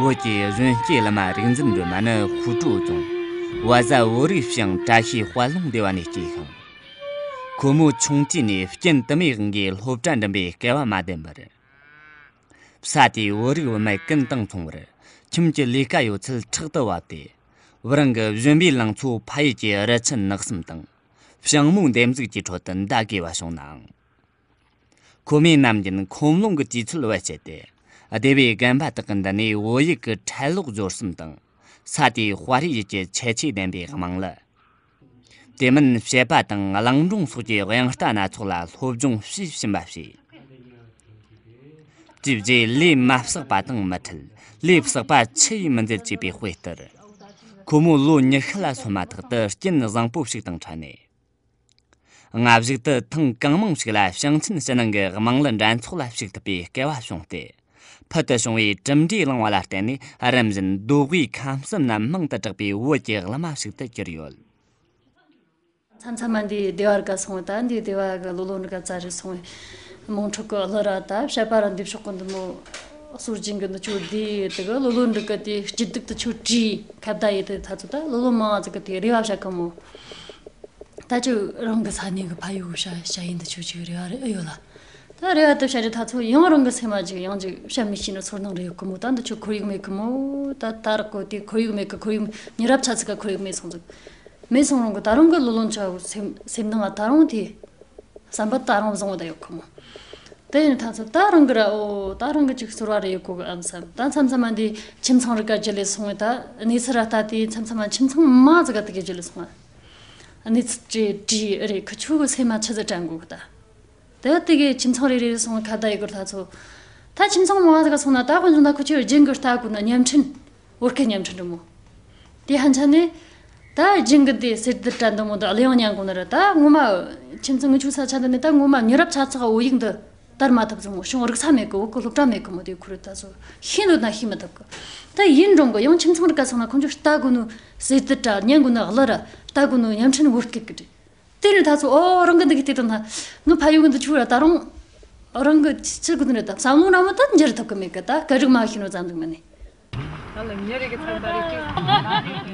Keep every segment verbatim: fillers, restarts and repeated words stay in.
བོད་ཀྱི་གཞོན་སྐྱེས་བླ་མ་རིག་འཛིན་སྒྲོལ་མ་ནི་ཧུའུ་ཀྲོའུ་རྫོང་། བལ་བཟའ་བོད་རིགས་ཞང་བཀྲ་ཤིས་དཔལ་ལུང་སྡེ་བ་ནས་སྐྱེས་ཤིང་། ཁོ་མོ་ཆུང་དུས་ནས་རྐྱེན་དུ་མའི་དབང་གིས་སློབ་གྲྭ་འགྲིམ་པའི་སྐལ་བ་མ་ལྡན་པར། ས་དེའི་བོད་རིགས་བུད་མེད་ཀུན་དང་མཚུངས་པར་ཁྱིམ་གྱི་ལས་ཀ་ཡོད་ཚད་ཕྲག་ཏུ་བབས་ཏེ། བུ་རང་གི་གཞོན་པའི་ལང་ཚོ་ཕ་ཡུལ་གྱི་རི་ཆུ་ནགས་གསུམ་དང་། ཞིང་མོ་འདེབས་འཛུགས་ཀྱི་ཁྲོད་དུ་འདའ་དགོས་པ་བྱུང་ནའང་། ཁོ་མོས་ནམ་རྒྱུན་ཁོམ་ལོང་གི་དུས་ཚོད་བེད་སྤྱད་དེ། སྡེ་བའི་རྒན་པ་དག་གི་མདུན་ནས་བོད་ཡིག་གི་ཕྲད་ལོག་སྦྱོར་གསུམ་དང་། ས་དེའི་དཔའ་རིས་ཡུལ་གྱི་ཁྱད་ཆོས་ལྡན་པའི་དམངས་གླུ། དེ་མིན་བཤད་པ་དང་གླིང་སྒྲུང་སོགས་ཀྱི་དབྱངས་རྟ་སྣ་ཚོགས་ལ་སློབ་སྦྱོང་བྱས་བཞིན་པ་བྱས། དེའི་རྗེས་ལས་མ་བསགས་པ་དང་མི་འཕྲད། ལས་བསགས་པ་ཆུ་ཡིས་མི་འཛད་ཅེས་པའི་དཔེ་ལྟར། ཁོ་མོ་ལོ་ཉི་ཤུ་ལ་སོན་མ་ཐག་ཏུ་རྐྱེན་བཟང་པོ་ཞིག་དང་འཕྲད་ནས། སྔ་གཞུག་ཏུ་ཐེངས་གང་མང་ཞིག་ལ་ཞིང་ཆེན་ཕྱི་ནང་གི་དམངས་གླུ་འགྲན་ཚོགས་ལ་ཞུགས་ཐུབ་པའི་སྐལ་བ་བྱུང་སྟེ། ཕུལ་དུ་བྱུང་བའི་གྲུབ་འབྲས་བླངས་པ་ལ་བརྟེན་ནས། རིམ་བཞིན་མདོ་དབུས་ཁམས་གསུམ་ན་མང་དུ་གྲགས་པའི་བོད་ཀྱི་གླུ་མ་ཞིག་ཏུ་གྱུར་ཡོད། མཚམས་མཚམས་མ་འདི་སྡེ་བར་ག་སོང་བས། ད་འདི་སྡེ་བ་གི་ལོ་ལོན་རི་ག་ཙ་རེ་སོང་བས། དམངས་ཁྲོད་གི་གླུ་ར་ད་བཤད་པ་ར་འདི་ཕྱོགས་གི་འདི་མོ། སྲོལ་རྒྱུན་གི་འདི་ཆོ་འདི་དེ་གི་ལོ་ལོན་རི་གི་དེ་སྐྱིད་སྡུག་དེ་ཆོ་བྲིས་ཁ་བརྡ་ཡེད་དེ་ཐ་ཚོ་ད་ལོ་ལོན་མང་ཙི་གི་དེ་རེ་བ་བྱ་གི་མོ། ད་ཅི་རང་གི་ས་གནས་གི་ཕ་ཡུལ་བྱ་བྱ་ཡིན་འདི་ཆོ་ཅིག་རེ་བ་རེ་ཨེ་ཡོད་ལ། ད་རེ་བ་དེ་བྱ་རེ་ཐ་ཚོ་ཡང་རང་གི་སེམས་མ་ཅིག་ཡང་ཅིག་བྱ་མི་ཤེས་ནི་ཚོར་སྣང་རེ་ཡོད་གི་མོ། ད་འདི་ཆོ་ཁོར་ཡུག་མེད་གི་མོ། ད་ད་རག་གོ་དེ་ཁོར་ཡུག་མེད་གི། ཁོར་ཡུག་མི་རབས་ཆ་ཚིག་ག་ཁོར་ཡུག་མེད་སོང་ཟིག་མེད་སོང་རུང་གི་ད་རུང་གི་ལོ་ལོན་ཆ་སེམས་སེམས་ནང་ད་རུང་དེ་བསམ་པ་ད་རུང་བཟང་བོ་ད་ཡོད་གི་མོ། དེ་ཡིན་ཐ་ཚོ་ད་རང་གི་ར་ཨོ་ད་རང་གི་ཅིག་ཟུར་བ་རེ་ཡོད་གོ་གི་ཨམ་བསམ། ད་མཚམས་མཚམས་མ་འདི་ཁྱིམ་ཚང་རི་ཀ་རྒྱུ་ལས་སོང་བས། ད་གནས་ཚུལ་ར་ལྟ་དེ་མཚམས་མཚམས་མ་ཁྱིམ་ཚང་མ་ཙི་ག་དེ་གི་རྒྱུ་ལས་སོང་བ། གནས་ཚུལ་བྲིས་བྲིས་རེ་ཁི་ཆོ་གི་སེམས་མ་ཆི་ཟིག་དྲན་གོ་གི་ད། དེ་དེ་གི་ཁྱིམ་ཚང་རེ་རེ་སོང་ཁ་བརྡ་ཡི་གུར་ལྷ་ཚོ། ད་ཁྱིམ་ཚང་མང་ཟིག་སོང་ན་ད་དཔོན་ཆུང་ད་ཁུ་ཆོས་རྒྱུན་གི་ལྟ་དགོས་ན་བརྙན་འཕྲིན། བོད་སྐད་བརྙན་འཕྲིན་འདྲ་མོ། དེ་ཧན་ཆ་ནས། ད་རྒྱུན་གི་དེ་ཟེར་དུ་དྲན་འདི་མོ་ད་གླེང་ཉན་གོ་ན་ར། ད་ངོ་མ་ཁྱིམ་ཚང་ངི་ཆུ་ས་ཆ་འདི་ནས་ད་ངོ་མ་མྱི་རབས་ཆ་ཚགས་བོད་ཡིག་འདི་དར་མ་ཐུབ་ཚོ་མོ། ཤོང་རིག་ས་མེད་གི། བོད་གི་སློབ་གྲྭ་མེད་གི་མོ། དེ་ཁུ་རུ་ད་ཚོ་ཤེས་འདོད་ན་ཤེས་མི་ཐུབ་གི། ད་ཡིན་རུང་གི་ཡང་ཁྱིམ་ཚང་རི་ཀ་སོང་ན་ཁོང་ཚོ་ལྟ་དགོས་ནོ་ཟེར་དུ་དྲ་ཉན་དགོས་ནོ་གླུ་ར་ལྟ་དགོས་ནོ་བརྙན་འཕྲིན་བོད་སྐད་གི་རེད། དེ་ནས་ད་ཚོ་ཨོ་རང་གི་འདི་གི་དེ་དང་ན་ངི་ཕ་ཡུལ་གི་འདི་ཆུ་ར་ད་རུང་རང་གི་ཆི་གི་དེ་ནས་ད་བསམ་བློ་ན་མོ་ད་འགྱུར་ཐུབ་གི་མེད་གི། ད་སྐད་རིགས་མ་ཤེས་ནོ་ཙམ་འདུག་མ་ནི།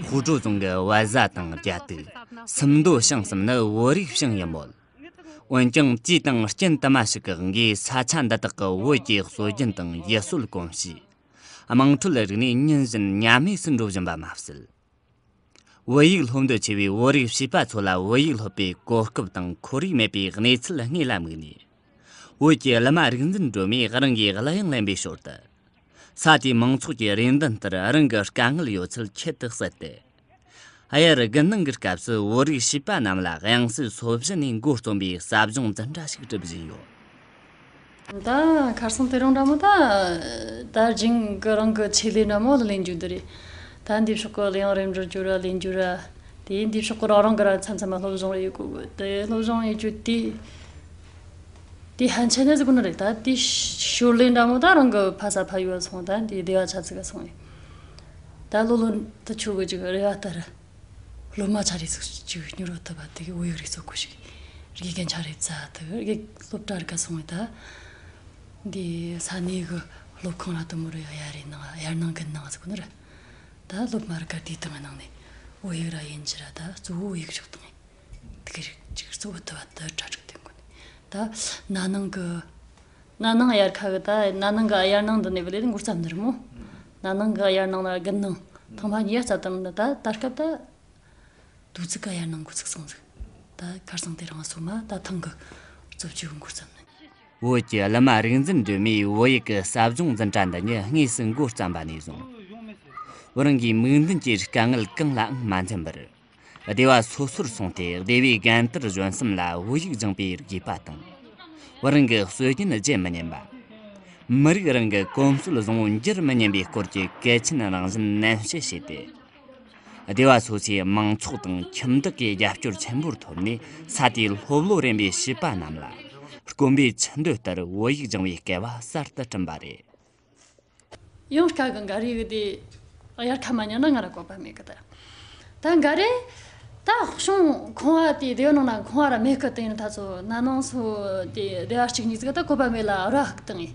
ཧུའུ་ཀྲོའུ་རྫོང་གི་བལ་བཟའ་དང་རྒྱ་སྟུག་སུམ་མདོ་ཞང་གསུམ་ནི་བོད་རིགས་ཞང་ཡིན་མོད། འོན་ཀྱང་དུས་དང་རྐྱེན་དུ་མ་ཞིག་གི་དབང་གིས་ས་ཆ་འདི་དག་གི་བོད་ཀྱི་སྲོལ་རྒྱུན་དང་ཡུལ་སྲོལ་གོམས་གཤིས། དམངས་ཁྲོད་རིག་གནས་ཉིན་བཞིན་ཉམས་དམས་སུ་འགྲོ་བཞིན་པ་མ་ཟད། བོད་ཡིག་སློབ་འདོད་ཆེ་བའི་བོད་རིགས་བྱིས་པ་ཚོ་ལ་བོད་ཡིག་སློབ་པའི་གོ་སྐབས་དང་ཁོར་ཡུག་མེད་པའི་གནས་ཚུལ་དངོས་ལ་དམིགས་ནས། བོད་ཀྱི་གླུ་མ་རིག་འཛིན་སྒྲོལ་མས་རང་གིས་གླུ་དབྱངས་ལེན་པའི་ཞོར་དུ། ས་དེའི་མང་ཚོགས་ཀྱི་རེ་འདུན་ལྟར་རང་གི་དཀའ་ངལ་ཡོད་ཚད་ཁྱད་དུ་བསད་དེ། དབྱར་དགུན་གནང་གི་སྐབས་སུ་བོད་རིགས་བྱིས་པ་རྣམས་ལ་དབྱངས་གསལ་སོ་བཞི་ནས་འགོ་རྩོམ་པའི་ཟབ་སྦྱོང་འཛིན་གྲྭ་ཞིག་སྒྲུབ་བཞིན་ཡོད། ད་ཁར་སང་དེ་རིང་འདྲ་མོ་ད། ད་རྒྱུན་གི་རང་གི་ཆེད་ལས་འདྲ་མོ་ལ་ལེན་རྒྱུ་འདི་རེད། ད་འདི་ཕྱོགས་གི་གླེང་རིམ་འགྲོ་རྒྱུ་ར་ལེན་རྒྱུ་ར། དེ་འདི་ཕྱོགས་གི་རང་རང་གི་ར་མཚམས་མཚམས་མ་སློབ་སྦྱོང་རེ་ཡོད་གོ་གི། དེ་སློབ་སྦྱོང་ཡོད་རྒྱུ་དེ། དེ་ཧན་ཆེན་ནས་ཟིག་གོ་ནི་རེད། ད་དེ་ཞོར་ལས་འདྲ་མོ་ད་རང་གི་ཕ་ས་ཕ་ཡུལ་སོང་། ད་འདི་སྡེ་བ་ཆ་ཚིག་ག་སོང་ཡོད། ད་ལོ་ལོ་འདི་ཆོ་གི་ཅིག་རེ་བ་ལྟར། སློབ་མ་ཆ་རེ་ཟིག་ཅིག་མྱུར་བ་ཐུབ་པ་དེ་གི་བོད་ཡིག་རིག་གསོ་སྐོར་ཞིག་དགེ་རྒན་ཆ་རེ་བཙལ་དུ་དགེ་སློབ་གྲྭ་རིག་ག་སོང་བས། ད་འདི་ས་གནས་གི་སློབ་ཁང་ར་དུ་མོ་རེ་ཡ་རེ་ནང་ཡར་ནང་གི་ནང་ཟིག་ནི་ར། ད་སློབ་མ་རིག་ག་དེའི་སྟེང་གི་ནང་ནས་བོད་ཡིག་ར་ཡིན་གྱི་ར། ད་གཙོ་བོ་བོད་ཡིག་ཕྱོགས་སྟེང་ནས་དེ་གི་རིག་ཅིག་གཙོ་བོ་ཐུབ་པ་དུ་གྲ་སྒྲིག་དེ་དགོས་ནས། ད་ན་ནིང་གི་ན་ནིང་དབྱར་ཁ་གི་ད་ན་ནིང་གི་དབྱར་གནང་འདི་ནས་བུད་ལས་འགོ་བརྩམས་ནི་རེད་མོ། ན་ནིང་གི་དབྱར་གནང་ལ་དགུན་གནང་ཐེངས་མ་གཉིས་རྩ་དང་ནི། ད་ད་སྐབས་ད་དུས་ཚིགས་ག་དབྱར་གནང་འགོ་ཚུགས་སོང་ཟིག། ད་ཁར་སང་དེ་རིང་སོ་མ་ད་ཐེངས་གི་རྩོད་བཅུག་འགོ་བརྩམས་ནི། བོད་ཀྱི་གླུ་མ་རིག་འཛིན་སྒྲོལ་མས་བོད་ཡིག་གི་ཟབ་སྦྱོང་འཛིན་གྲྭ་འདི་ཉིད་དངོས་སུ་འགོ་བརྩམས་པ་ནས་བཟུང་། བོད་རང་གི་མིག་མདུན་གྱི་དཀའ་ངལ་གང་ལའང་མ་འཛེམས་པར། སྡེ་བ་སོ་སོར་སོང་སྟེ་སྡེ་བའི་རྒན་དར་གཞོན་གསུམ་ལ་བོད་ཡིག་སྦྱངས་པའི་དགོས་པ་དང་། བོད་རང་གི་སྲོལ་རྒྱུན་བརྗེད་མི་ཉན་པ། མི་རིགས་རང་གི་གོམས་སྲོལ་བཟང་བོ་འགྱུར་མི་ཉན་པའི་སྐོར་གྱི་གལ་ཆེན་རང་བཞིན་ནན་བཤད་བྱས་ཏེ། སྡེ་བ་སོ་སོའི་མང་ཚོགས་དང་ཁྱིམ་བདག་གི་རྒྱབ་སྐྱོར་ཆེན་པོར་ཐོབ་ནས། ས་དེའི་སློབ་ལོ་རན་པའི་བྱིས་པ་རྣམས་ལ་དཀོན་པའི་ཆུ་འདོད་ལྟར་བོད་ཡིག་སྦྱང་བའི་སྐལ་བ་གསར་དུ་བསྐྲུན་པ་རེད། ཡང་དཀའ་གི། འགའ་རེ་གི་དེ་དབྱར་ཁ་མ་ཉལ་ན་ང་ར་བཀོད་པ་མེད་གི། ད་ད་འགའ་རེ་ད་གཞུང་ཁང་བ་དེ་སྡེ་བ་ནང་ན་ཁང་བ་ར་མེད་གི། དེ་ཡིན་ད་ཚོ་ན་ནིང་སོ་དེ་སྡེ་བ་གཅིག་གཉིས་ཟིག་ད་བཀོད་པ་མེད་ལ་ར་ཧུག་བཏང་ཡིན།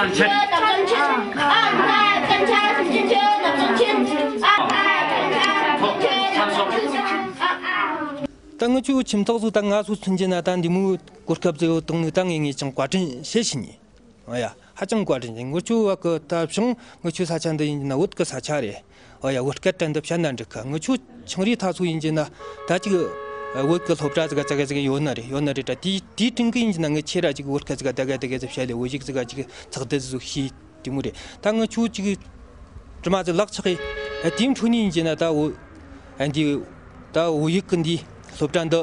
ཚན་ཆེན། ད་ངི་ཆོ་ཁྱིམ་ཐོག་ཚོ་ད་ང་ཚོ་མཚོན་གྱི་ན་ད་འདི་མོ་གོ་སྐབས་ཟིག་ཡོད་དང་ནི་ད་ངས་ངས་ཅང་བཀའ་དྲིན་ཆེ་ཞུ་ནི། ཨོ་ཡ། ཧ་ཅང་བཀའ་དྲིན་ཆེ། ངི་ཆོ་བ་གི་ད་བྱུང་ངི་ཆོ་ས་ཆ་འདི་ཡིན་ན་བོད་གི་ས་ཆ་རེད། ཨོ་ཡ། བོད་སྐད་དྲན་འདི་བཤད་ན་འགྲིག་གི། ངི་ཆོ་ཆུང་རིས་ཐ་ཚོ་ཡིན་གྱི་ན་ད་ཅིག་བོད་གི་སློབ་གྲྭ་ཟིག་ཙག་ག་ཟིག་ཡོད་ན་རེད། ཡོད་ན་རེད། ད་དེའི་དེའི་དྲིན་གི་ཡིན་གྱི་ན་ངི་ཆེ་ར་ཅིག་བོད་སྐད་ཟིག་ད་ག་ད་ག་ཟིག་བཤད་ལེ། བོད་ཡིག་ཟིག་ཅིག་ཚགས་བསྡུས་ཟིག་ཤེས། དེ་མོ་རེད། ད་ངི་ཆོ་ཅིག་དྲི་མ་ཟིག་ལག་ཆགས་ཡི། དེའི་འཕྲོ་ནས་ཡིན་གྱི་ན་ད་འོ་འདི་ད་བོད་ཡིག་གི་འདི་སློབ་གྲྭ་འདི་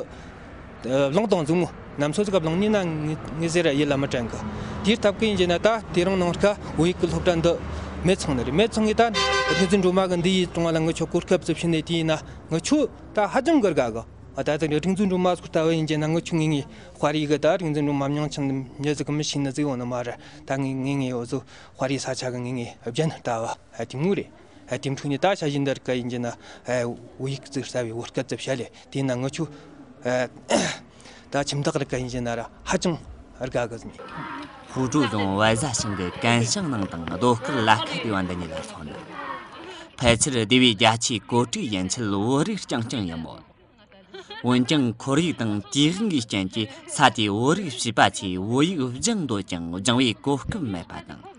བླངས་དང་ཟིག་མོ་ནམ་སོ་ཟིག་ག་བླངས་ནི་ན་ངི་ངི་ཟེར་ར་ཡིད་ལ་མི་དྲན་གི། དེའི་སྟབས་ཀི་ཡིན་གྱི་ན་ད་དེ་རིང་ནངས་ཀ་བོད་ཡིག་གི་སློབ་གྲྭ་འདི་མེད་སོང་ནི་རེད། མེད་སོང་ངི་ད་སྒྲིག་འཛུགས་སྒྲོལ་མ་གི་འདི་ཡི་གྲོང་བ་ལ་ངི་ཆོ་གོ་སྐབས་ཟིག་བྱིན་ནས། དེ་ཡིན་ན་ངི་ཆོ་ད་ཧ་ཅང་གི་དགའ་གི། ཨ་ད་ད་སྒྲིག་འཛུགས་སྒྲོལ་མ་སྐོར་ལྟ་བུ་ཡིན་གྱི་ན་ངི་ཆོ་ངེས་ངེས་དཔའ་རིས་གི། ད་སྒྲིག་འཛུགས་སྒྲོལ་མ་མྱོང་ཆེན་མྱི་ཟིག་གི་མི་ཤེས་ནི་ཟིག་ཡོང་ནི་མ་རེད། ད་ངེས་ངེས་ངེས་འོ་ཟོ་དཔའ་རིས་ས་ཆ་གི་ངེས་ངེས་རྒྱན་ལྟ་བུ་ཨ་དེ་མོ་རེད། ཨ་དེ་འཕྲོ་ནས་ད་ཞ་ཡིན་ད་ར་ཀ་ཡིན་གྱི་ན་ཨ་བོད་ཡིག་ཟིག་རྩ་བའི་བོད་སྐད་ཟིག་བཤད་ལེ། དེ་ན་ངི་ཆོ་ཨ་ད་ཁྱིམ་ཐག་ར་ཀ་ཡིན་གྱི་ན་ར་ཧ་ཅང་དགའ་གི་ཟིག། ཧུའུ་ཀྲོའུ་རྫོང་བལ་བཟའ་ཞིང་གི་གན་ཤང་ནང་དང་རྡོ་དཀར་ལ་ཁ་སྡེ་བ་འདི་གཉིས་ལ་སོགས་ནི། ཕལ་ཆེར་སྡེ་བའི་རྒྱ་ཆེའི་གོ་སྒྲིག་ཡན་ཆད་བོད་རིགས་རྐྱང་རྐྱང་ཡིན་མོད། འོན་ཀྱང་ཁོར་ཡུག་དང་དུས་དབང་གི་རྐྱེན་གྱིས་ས་དེའི་བོད་རིགས་བྱིས་པ་ཚོས་བོད་ཡིག་སྦྱང་འདོད་ཀྱང་སྦྱང་བའི་གོ་སྐབས་མེད་པ་དང་